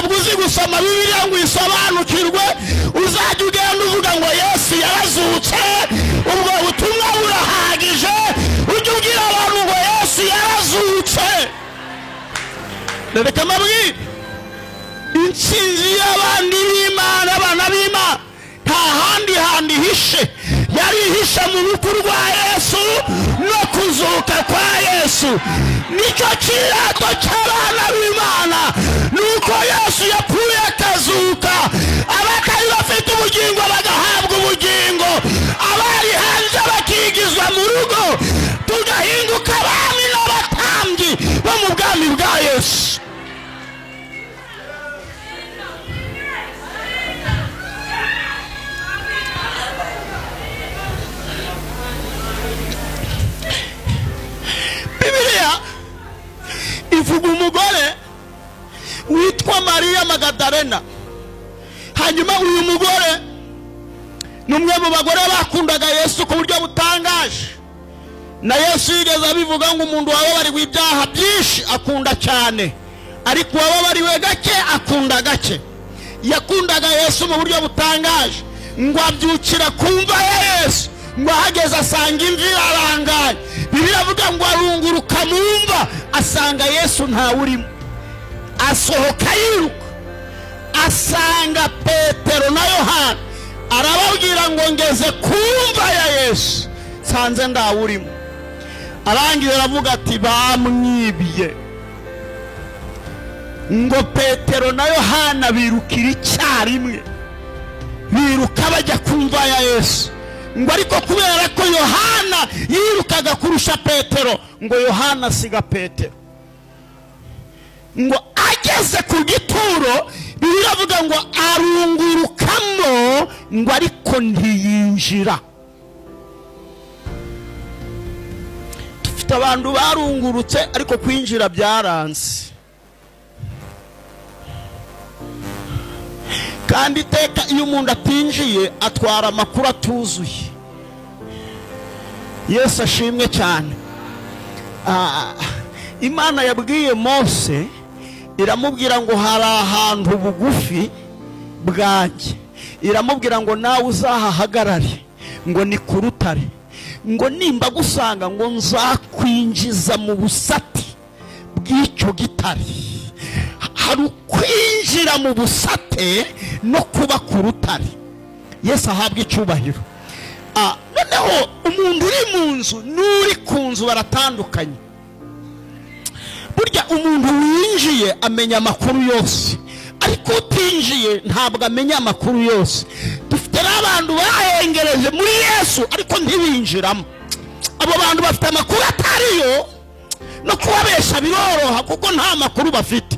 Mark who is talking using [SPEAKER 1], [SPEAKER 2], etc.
[SPEAKER 1] Ntabwo uzi gusoma Bibiliya ngo uyisobanukirwe. Uzajya ugenda uvuga ngo Yesu yarazutse, ubwo butumwa burahagije. Ujye ubwira abantu ngo Yesu yarazutse. Reka mbabwire, intsinzi y'abandi b'Imana, abana b'Imana, nta handi hantu ihishe, yari ihishe mu rupfu rwa Yesu no kuzuka kwa Yesu. Nicyo kirato cy'abana b'Imana, ni uko Yesu yapfuye akazuka, abatari bafite ubugingo bagahabwa ubugingo, abari hanze bakigizwa mu rugo, tugahinduka abami n'abatambyi bo mu bwami bwa Yesu. Bibiliya ivuga umugore witwa Mariya Magadarena. Hanyuma uyu mugore ni umwe mu bagore bakundaga Yesu ku buryo butangaje. Na Yesu yigeze abivuga ngo umuntu wababariwe ibyaha byinshi akunda cyane, ariko uwababariwe gake akunda gake. Yakundaga Yesu mu buryo butangaje. Ngo abyukira ku mva ya Yesu, ngo ahageze asanga imva irarangaye. Bibiliya avuga ngo arunguruka mu mva, asanga Yesu ntawurimo. Asohoka yiruka, asanga Petero na Yohana, arababwira ngo ngeze ku mva ya Yesu, nsanze ndawurimo. Arangije aravuga ati bamwibye. Ngo Petero na Yohana birukira icyarimwe, biruka bajya ku mva ya Yesu. Ngo ariko kubera ko Yohana yirukaga kurusha Petero, ngo Yohana asiga Petero. Ngo ageze ku gituro, Bibiliya avuga ngo arungurukamo, ngo ariko ntiyinjira. Dufite abantu barungurutse ariko kwinjira byaranze. Kandi iteka iyo umuntu atinjiye atwara amakuru atuzuye. Yesu ashimwe cyane. Imana yabwiye Mose, iramubwira ngo hari ahantu bugufi bwanjye, iramubwira ngo nawe uzahahagarare, ngo ni ku rutare, ngo nimba gusanga ngo nzakwinjiza mu busate bw'icyo gitare. Hari ukwinjira mu busate no kuba ku rutare. Yesu ahabwa icyubahiro. Noneho umuntu uri mu nzu n'uri ku nzu baratandukanye. Burya umuntu winjiye amenya amakuru yose, ariko utinjiye ntabwo amenya amakuru yose. Dufite n'abantu bahengereje muri Yesu ariko ntibinjiramo. Abo bantu bafite amakuru atariyo, no kubabesha biroroha kuko nta makuru bafite.